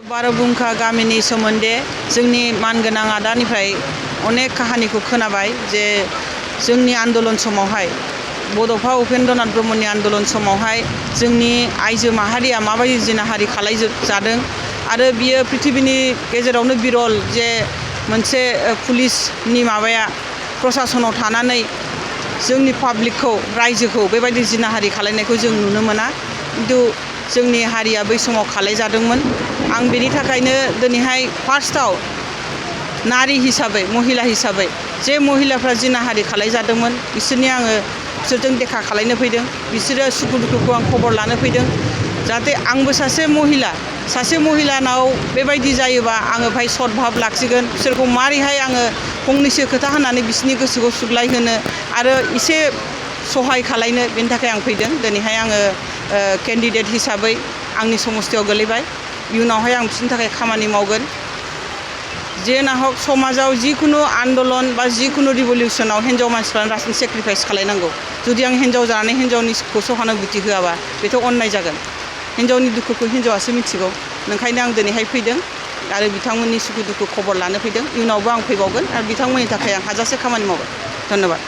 बार'बुंखा गामिनि सोमोन्दै जोंनि मानगोनां आदानिफ्राय अनेक काहानिखौ खोनाबाय जे जोंनि आन्दलन समावहाय बड'फा उपेन्द्रनाथ ब्रह्मनि आन्दलन समावहाय जोंनि आइजो माहारिया माबायदि जिनाहारि खालामजादों आरो बियो पृथिबीनि गेजेरावनो बिरल जे मोनसे पुलिसनि माबाया प्रशासनाव थानानै जोंनि पाब्लिकखौ रायजोखौ बेबायदि जिनाहारि खालामनायखौ जों नुनो मोना खिन्थु जोंनि हारिया बै समाव खालामजादोंमोन। आं बेनि थाखायनो दिनैहाय फार्स्टआव नारी हिसाबै महिला हिसाबै जे महिलाफ्रा जिनाहारि खालामजादोंमोन बिसोरजों देखा खालामनो फैदों, बिसोरो सुखु दुखुखौ आं खबर लानो फैदों जाहाथे आंबो सासे महिलानाव बेबायदि जायोबा आङो भाई सद्भाब लाखिगोन, बिसोरखौ मारैहाय आङो फंनैसो खोथा होनानै बिसोरनि गोसोखौ सुग्लायहोनो आरो एसे सहाय खालामनो बेनि थाखाय आं फैदों। दिनैहाय आङो केन्डिडेट हिसाबै आंनि समस्थियाव गोलैबाय, इयुनावहाय आं बिसोरनि थाखाय खामानि मावगोन। जे नाहक समाजाव जिखुनु आन्दलन बा जिखुनु रिभलिउसनाव हिन्जाव मानसिफ्रानो रासिन सेक्रिफाइस खालामनांगौ। जुदि आं हिन्जाव जानानै हिन्जावनिखौ सहानुभुति होआबा बेथ' अन्नाय जागोन। हिन्जावनि दुखुखौ हिन्जावासो मिथिगौ। ओंखायनो आं दिनैहाय फैदों आरो बिथांमोननि सुखु दुखु खबर लानो फैदों। इयुनावबो आं फैबावगोन आरो बिथांमोननि थाखाय आं हाजासे खामानि मावगोन। धन्यबाद।